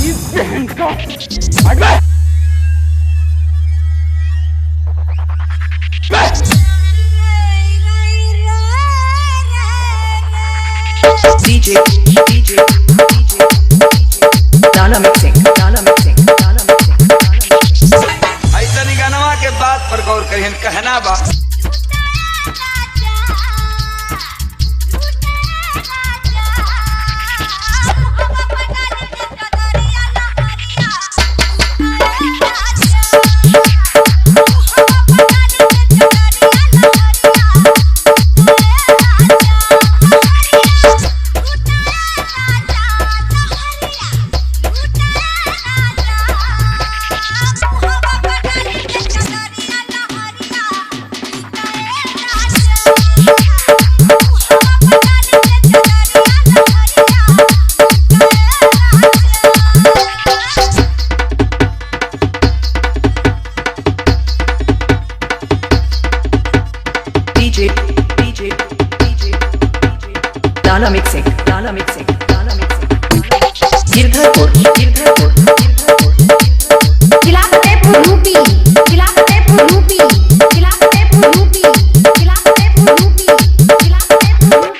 बहन का हट बे। DJ DJ DJ Dana mixing, Dana mixing, Dana mixing, Dana mixing. ऐसा गानवा के बात पर गौर करिहन, कहना बा DJ DJ DJ DJ Dana mixing, Dana mixing, Dana mixing. Girdharpur, Girdharpur, Girdharpur. जिला फतेहपुर यूपी, जिला फतेहपुर यूपी, जिला फतेहपुर यूपी, जिला फतेहपुर यूपी, जिला फतेहपुर यूपी।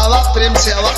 आवा प्रेम से आवा।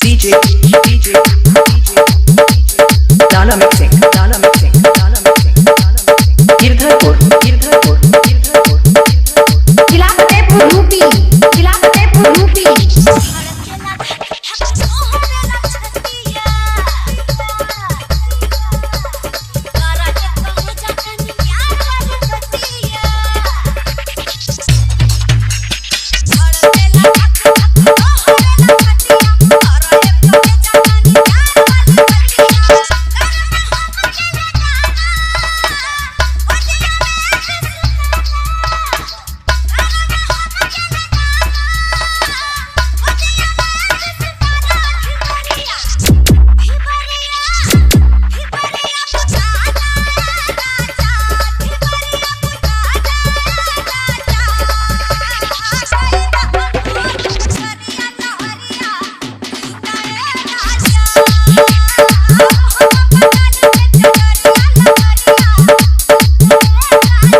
DJ DJ DJ Dana mixing, Dana mixing, Dana mixing, Dana mixing. Girdharpur, Girdharpur, Girdharpur, Girdharpur. जिला Fatehpur UP, जिला Fatehpur UP.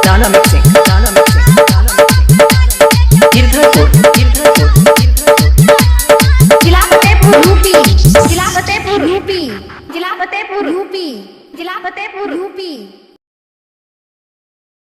Dana mixing, Dana mixing, Dana mixing. Girdharpur, Girdharpur, Girdharpur. जिला फतेहपुर यूपी, जिला फतेहपुर यूपी, जिला फतेहपुर यूपी, जिला फतेहपुर यूपी।